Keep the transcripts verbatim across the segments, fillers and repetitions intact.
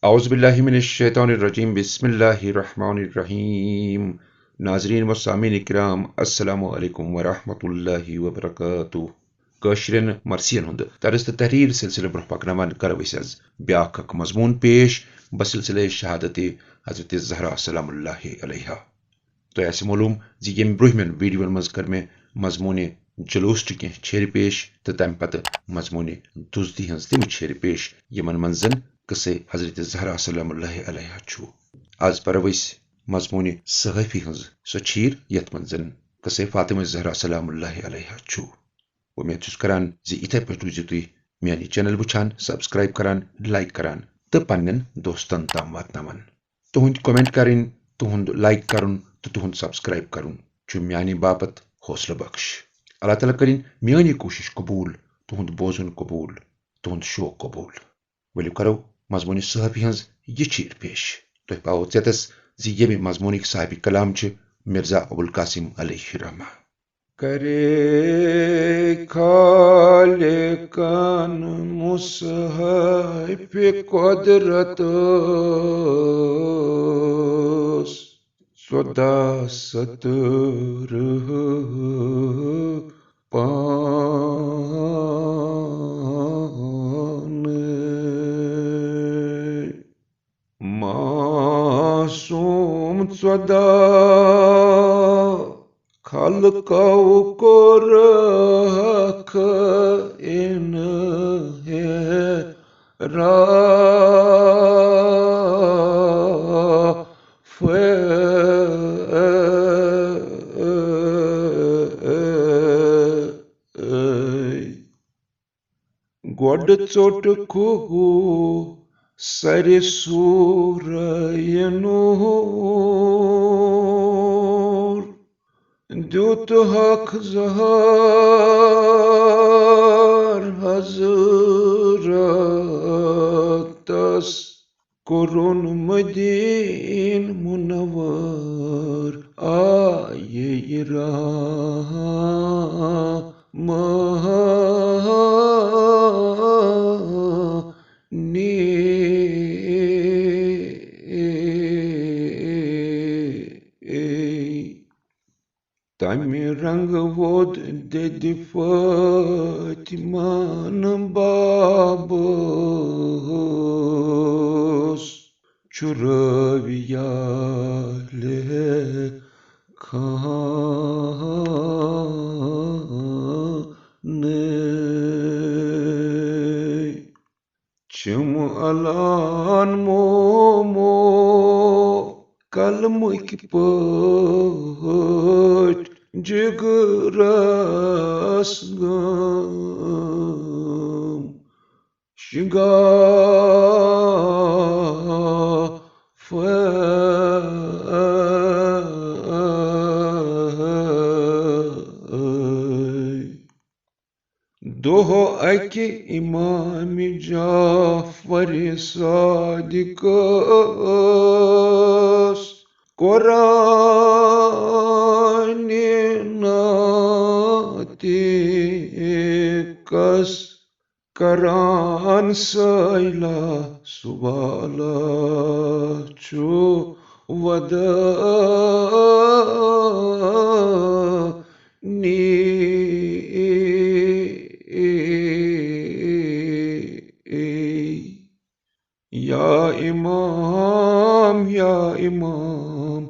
اعوذ باللہ من الشیطان الرجیم، بسم اللہ الرحمن الرحیم۔ ناظرین و سامعین کرام، السلام علیکم ورحمۃ اللہ وبرکاتہ۔ کٲشرٮ۪ن مرثین ہُنٛد درس تہٕ تحریر سلسلہٕ برونٛہہ پکناوان کرو أسۍ آز بیاکھ اکھ مضموٗن پیش بسلسلہ شہادت حضرت زہرا سلام اللہ علیہا۔ تۄہہِ آسہِ معلوٗم زِ ییٚمہِ برٛونٛہمٮ۪ن ویڈیوَن منٛز کٔر مےٚ مضموٗنہِ جلوس چہِ کینٛہہ چھیرِ پیش تہٕ تَمہِ پتہٕ مضموٗنہِ دُزدی ہٕنٛز تِم چھیرِ پیش، یِمن منٛز زن قصے حضرت زہرا سلام اللہ علیہا چھُ۔ آز پرو أسۍ مضموٗنہِ صحافی ہٕنٛز سۄ چھیٖر، یتھ منٛز زن قصے فاطمہ زہرا سلام اللہ علیہا چھُ۔ وۄمید چھُس کران زِ یِتھے پٲٹھۍ روٗزِو تُہۍ میانہِ چینل وٕچھان، سبسکرائب کران، لائک کران تہٕ پننٮ۪ن دوستن تام واتناوان۔ تُہنٛدۍ کمنٹ کرٕنۍ، تُہنٛد لائک کرُن تہٕ تُہنٛد سبسکرائب کرُن چھُ میانہِ باپتھ حوصلہٕ بخش۔ اللہ تعالیٰ کٔرِن میٲنۍ یہِ کوٗشش قبوٗل، تُہنٛد بوزُن قبوٗل، تُہنٛد شوق قبوٗل۔ ؤلِو کرو مضموٗنہِ صحافی ہٕنٛز یہِ چھیٖر پیش۔ تۄہہِ پاوو ژیتس زِ ییٚمہِ مضموٗنٕکۍ صاحبِ کلام چھِ مرزا ابوالقاسم علیہ الرحمہ۔ کرے خالقن مصحف قدرتس ژۄداہ سترٕ پانہٕ۔ معصوم ژۄداہ خلقو کوٚرہکھ انحراف۔ گۄڈٕ ژوٚٹکھو سرِ سورہ نور، دیُت حق ظہر حضرتس، کوٚرُن مدینہ منور آیے رحمانی۔ تمہِ رنگہٕ ووٚد دٮ۪دِ فاطمہ نہٕ بابس، چھُ رٲوِیہ لیکھان۔ چھِم الان مومو قلمٕکۍ پٲٹھۍ جگرس گٲم۔ شگاف دۄہ اکہِ امام جعفر صادقس قرآن ناطقس کران سائلہ سوالا چھُ ودانی۔ یا امام، یا امام،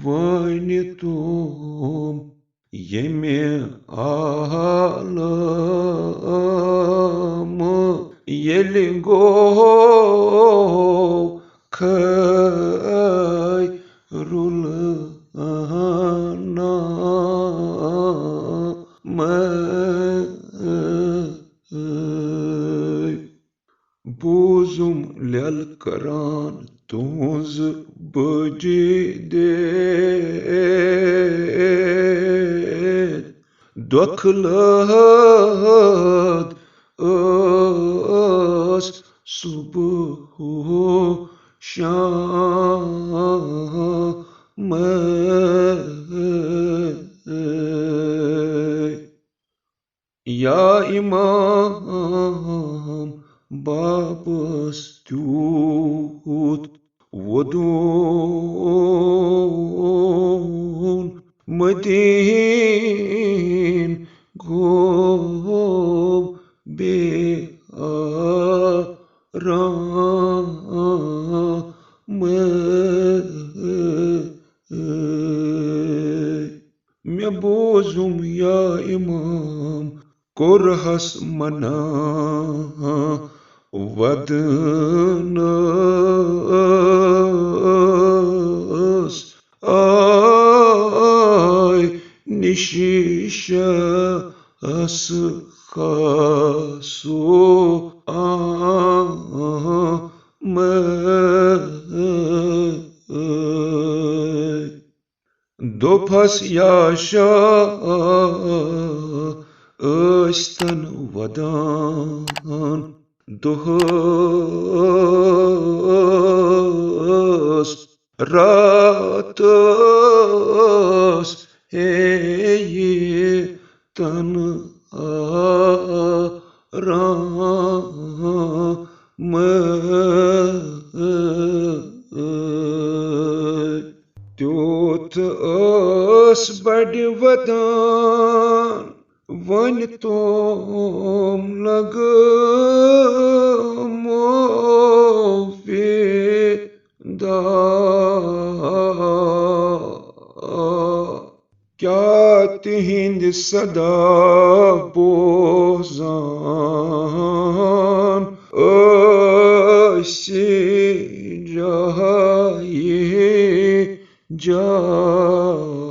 وٲنۍ تُم ییٚمہِ عالمہٕ ییٚلہِ گوٚو خیر الانام۔ بوٗزُم لیل کران تُہنٛز بٔجی دید۔ دۄکھٕ لٲد ٲس صبح شام۔ یا امام بابس تیوٗت وۄدُن مدیٖن گوٚو بے آرام۔ مےٚ بوزُم یا امام، کوٚرہس منع ودنس، آے نِشی شس خاصو آمد۔ دوٚپہَس یا شاہ ٲسۍتَن وَدان دۄہَس راتَس، ہے یہِ تَن آرام۔ تیُتھ ٲس بَڑِ وَدان، وۄنۍ توم لَگہٕ موفی دا۔ کیٛاہ تِہِنٛدِ صدا بوزان ٲسۍ جایہِ جایہِ۔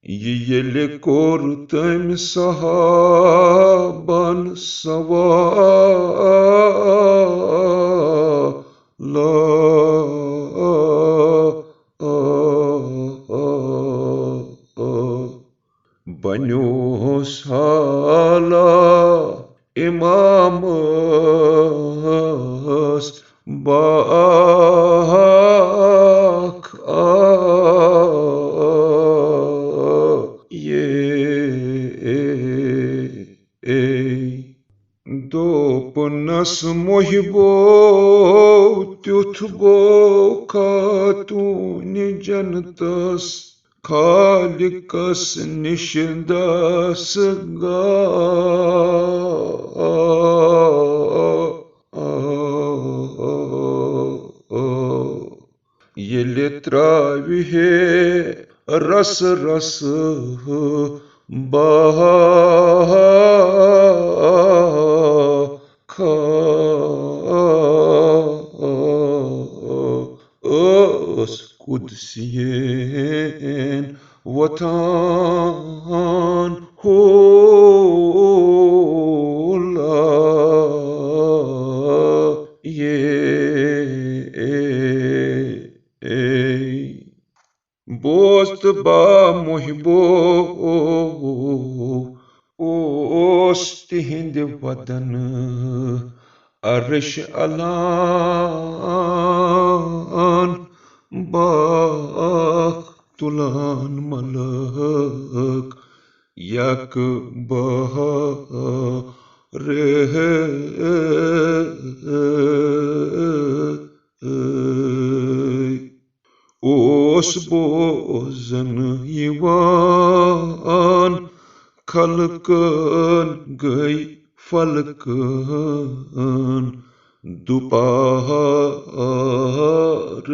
یہِ ییٚلہِ کوٚر تٔمۍ صحابن سوال، بنیوس حالا امامس باکھ آ۔ یے دوٚپنَس محبو، تیُتھ گوٚو خاتوٗنہِ جنتس خالقس نِش دستگار۔ ییٚلہِ ترٛاوِ ہے رس رس باکھ آ۔ ٲس قدسین وۄتھان ہولا۔ یے بوز تہٕ با محبو، اوس تِہِنٛدِ وَدَن عرش الان باکھ تُلان ملک یک بہار۔ اوس بوزن یوان خلقن گئی فلقن دوپہر۔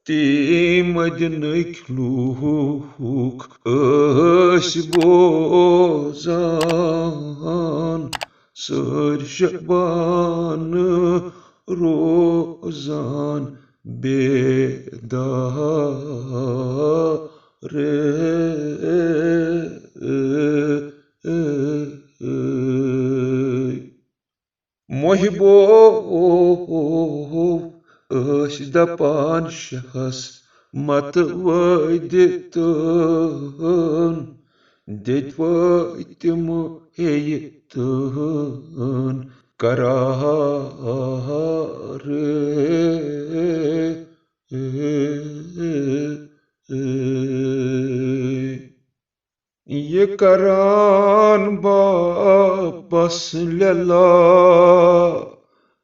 تی مدینٕکۍ لوٗکھ ٲسۍ بوزان، سٲرۍ شبان روزان بیدار۔ محبو ٲسۍ دپان شہس مت وٲدِتن، دِتوٲے تِم ہیٚیہِ تن قرار۔ یہِ کران واپس لیلا،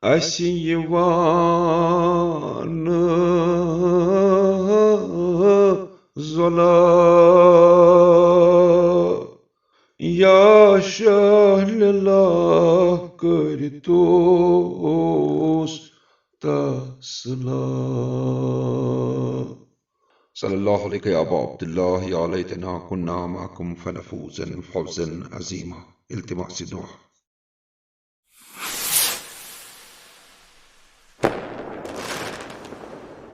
اسہِ یِوان زولا۔ یا شاہ لیلا کٔرۍتوس تسلا۔ صلی اللہ علیک یا ابا عبداللہ، یا لیتنا کنا معکم فنفوز فوزا عظیما۔ التماس دعا۔